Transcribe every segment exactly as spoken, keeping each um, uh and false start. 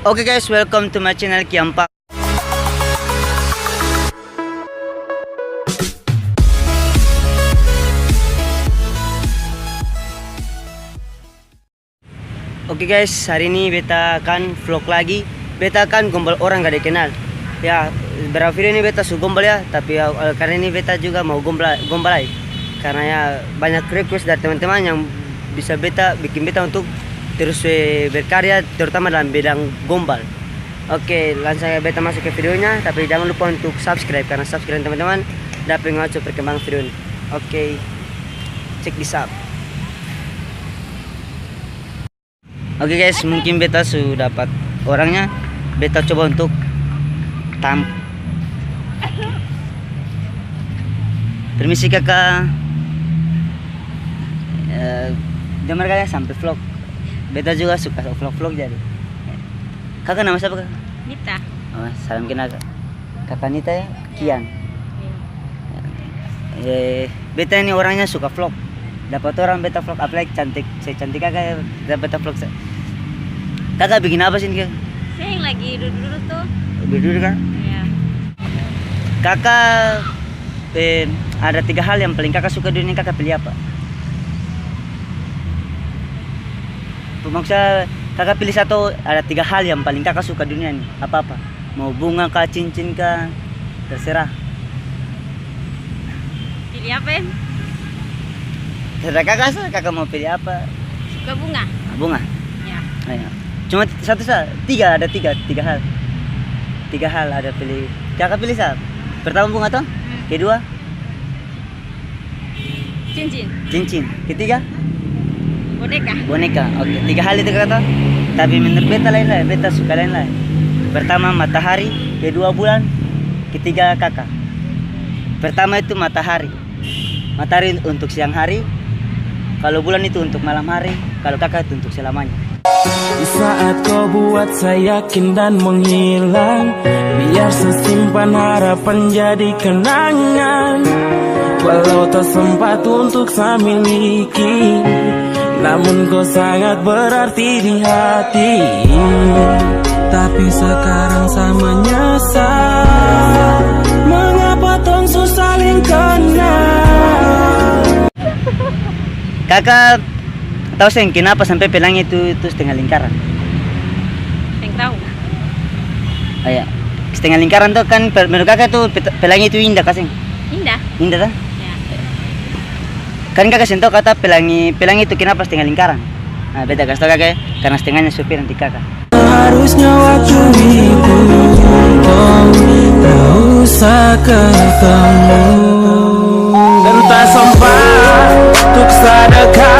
Oke guys, welcome to my channel Kiampa. Oke guys, hari ini beta akan vlog lagi. Beta akan gombal orang kada kenal. Ya, berapa video ini beta su gombal ya, tapi ya, eh, karena ini beta juga mau gombal, gombal lai. Karena ya, banyak request dari teman-teman yang bisa beta, bikin beta untuk terus, eh, berkarya, terutama dalam bidang gombal. Oke, langsung saja beta masuk ke videonya, tapi jangan lupa untuk subscribe, karena subscribe teman-teman dapat mengacu perkembangan video ini. Oke, check this out. Oke guys, mungkin beta su dapat orangnya. Beta coba untuk tam-, permisi kaka. Eh, dengar kaka sampe vlog. Beta juga suka vlog-vlog jadi. Kaka nama siapa kaka? Nita. Oh, salam kenal kaka. Kaka Nita ya, Kian. Iya. Eh, beta ini orangnya suka vlog. Dapat orang beta vlog, apalagi cantik, se cantik kaka ya, beta vlog se-, kaka bikin apa sini kaka? Seng, lagi dudu-dudu tuh. Dudu-dudu kaka? Iya. Kaka, eh, ada tiga hal yang paling kaka suka di dunia, kaka pilih apa? Maksudnya, kaka pilih satu, ada tiga hal yang paling kaka suka di dunia ini, apa-apa? Mau bunga ka, cincin ka, terserah. Pilih apa, em? Terserah kaka sa, kaka mau pilih apa? Suka bunga. Ah, bunga? Ya. Ayo. Cuma satu sa, tiga, ada tiga, tiga hal. Tiga hal ada pilih. Kaka pilih sa. Pertama bunga to? Hmm. Kedua? Cincin. Cincin. Ketiga? Boneka. Boneka. Oke, tiga hal itu kaka to. Tapi menurut beta lain lai, beta suka lain lai. Pertama matahari, kedua bulan, ketiga kaka. Pertama itu matahari. Matahari untuk siang hari, kalo bulan itu untuk malam hari, kalo kaka itu untuk selamanya. Di saat kau buat saya yakin dan menghilang, biar saya simpan harapan jadi kenangan. Walau tak sempat untuk saya miliki, namun kau sangat berarti di hati. Tapi sekarang saya menyesal, mengapa tong su saling kenal? Kaka tau seng kenapa sampe pelangi itu, itu stenga lingkaran? Seng tau. Ah, iya. Stenga lingkaran tu kan, pe-, menurut kaka tu peta-, pelangi itu indah ka seng? Indah. Indah, to? Ya. Kan kaka seng tau kata pelangi, pelangi itu kenapa stenga lingkaran? Nah, beta kas tau kaka e, karna stenganya su pi nanti kaka. Harusnya waktu itu kau tak usah ketemu. Dan tak sempat untuk sadekah.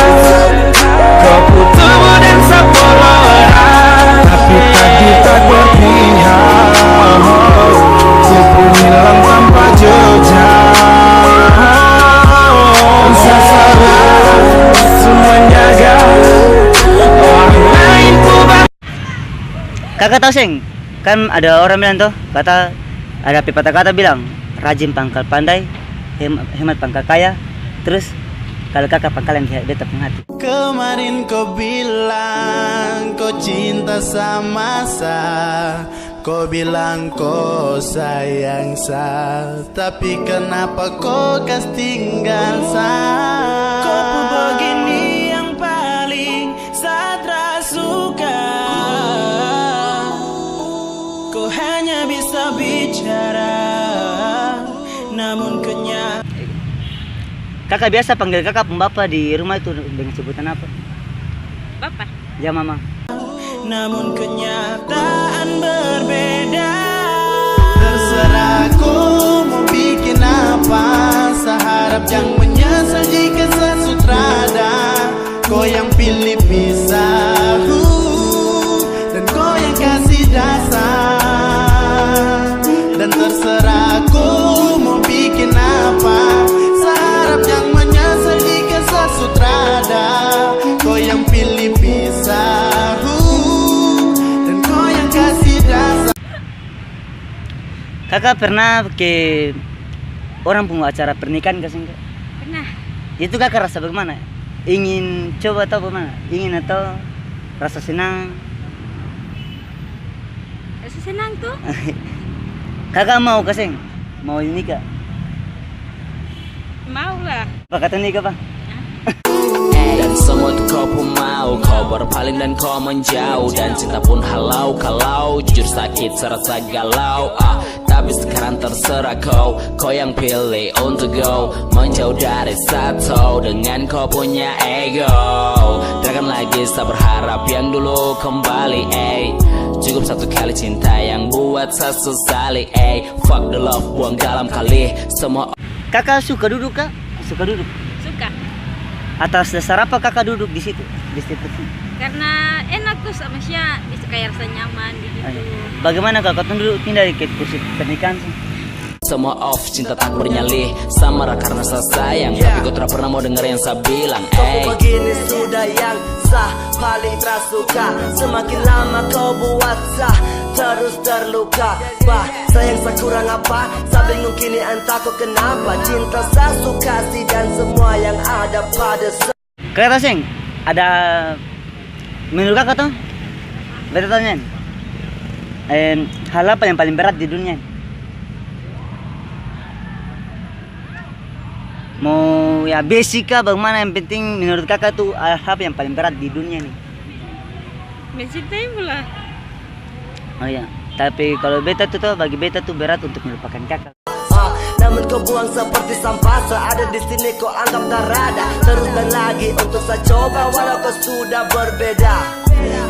Kau ku tunggu dan sa poro erat. Tapi takdir tak berpihak. Ku pun hilang tanpa jejak. Sa salah su menjaga. Orang lain ku Kaka tau seng? Kan ada orang bilang to, kata, ada pepatah kata bilang, "Rajin pangkal pandai, hem-, hemat pangkal kaya." Terus, kalo kaka pangkal yang di beta pung hati. Kemarin ko bilang ko cinta sama sa, ko bilang ko sayang sa. Tapi kenapa ko kas tinggal sa? Ko pu begini yang paling sa tra suka. Ko hanya bisa bicara, namun kenya- Kaka biasa panggil kaka pung bapa di rumah itu deng sebutan apa? Bapa. Ya, mama. Namun kenyataan berbeda. Terserah ko mo bikin apa, sa harap jang menyesal jika sa su trada. Ko yang pilih pisah, uh, dan ko yang kasih dasar. Dan terserah ko mo bikin apa, sa harap jang menyesal jika sa su trada. Ko yang pilih pisah, uh, dan ko yang kasih dasar. Kaka pernah ke orang pung acara pernikahan ka seng, Kak? Pernah. Itu kaka rasa bagimana? Ingin coba atau bagimana? Ingin atau rasa senang? Senang tu. Kaka mau ka seng? Mau nikah? Mau lah. Pa katong nikah, pa? Hah? Dan semua tu kau pun mau, kau berpaling dan kau menjauh. Dan cinta pun halau kalau, jujur sakit serasa galau, ah. Tapi sekarang terserah kau, kau yang pilih untuk go menjauh dari satu dengan kau punya ego. Takkan lagi sa berharap yang dulu kembali, eh. Cukup satu kali cinta yang buat sa sesali, eh. Fuck the love, buang dalam kali semua. Kaka suka duduk ka? Suka duduk? Suka. Atas dasar apa kaka duduk di situ, di situ? Karna enak tuh, sa maksudnya bisa kaya rasa nyaman begitu. Ayo. Bagaimana kalo katong duduk pindah dikit kursi pernikahan sih? Semua off, cinta tak bernyali, sa marah karna sa sayang, tapi kau tak pernah mau denger yang sa bilang, eh. Kau begini sudah yang sa paling tak suka. Semakin lama kau buat sa terus terluka. Bah, sayang sa kurang apa? Sa bingung kini, entah kau kenapa. Cinta sa su kasi dan semua yang ada pada sa. Kaka tau seng, ada menurut kaka to? Beta tanya, em, hal apa yang paling berat di dunia ini? Mau ya besi ka, bagimana, yang penting menurut kaka tu hal apa yang paling berat di dunia ini? Mencintai mula. Oh iya, tapi kalo beta tu to, bagi beta tu berat untuk melupakan kaka. Ah, namun kau buang seperti sampah, seada di sini kau anggap tak ada. Terus dan lagi untuk sa coba, walau kau sudah berbeda.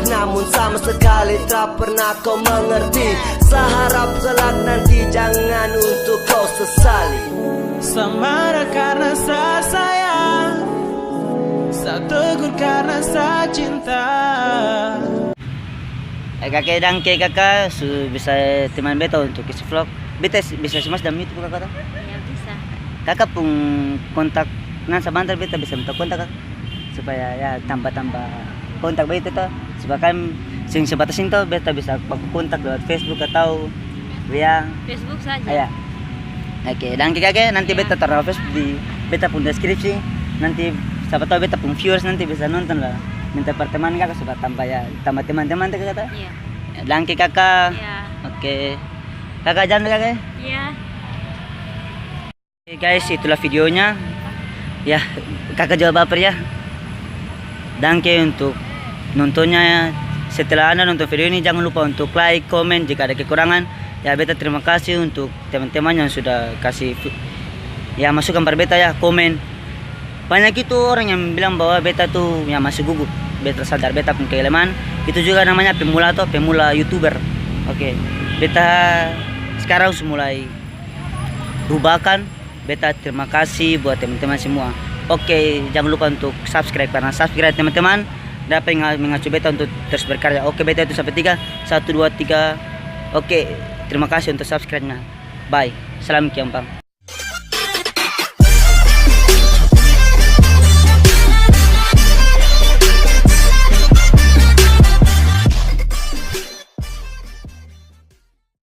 Namun sama sekali tak pernah kau mengerti. Sa harap kelak nanti jangan untuk kau sesali. Sa marah karna sa sayang, sa tegur karna sa cinta. Eh, kaka, dangke kaka su bisa teman beta untuk isi vlog. Beta s-, bisa isi mas dalam YouTube kaka to? Iya, bisa. Kaka pung kontak, nan sabantar beta bisa minta kontak kaka? Supaya ya tambah-tambah kontak beta to. Supaya kan seng sebatas ini to, beta bisa baku kontak lewat Facebook atau W A. Facebook saja. Iya. Oke, dangke kaka, nanti beta taruh Facebook di beta pung deskripsi. Nanti siapa tahu beta pung viewers nanti bisa nonton lah. Minta pertemanan kaka supaya tambah ya, tambah teman-teman to kaka to? Iya. Dangke kaka. Iya. Oke. Kaka jalan kaka. Iya. Oke guys, itulah videonya. Ya, kaka jua baper ya. Dangke untuk nontonnya ya. Setelah Anda nonton video ini, jangan lupa untuk like, komen jika ada kekurangan. Ya, beta terima kasih untuk teman-teman yang sudah kasih fi-, ya, masukan par beta ya, komen. Banyak itu orang yang bilang bahwa beta tuh, ya, masih gugup. Beta sadar beta pung kelemahan. Itu juga namanya pemula atau pemula YouTuber. Oke, beta sekarang su mulai rubahkan. Beta terima kasih buat teman-teman semua. Oke, jangan lupa untuk subscribe, karena subscribe teman-teman dapat menga-, mengacu beta untuk terus berkarya. Oke, beta itu sampai tiga, satu, dua, tiga. Oke, terima kasih untuk subscribe-nya. Bye. Salam Kiampang.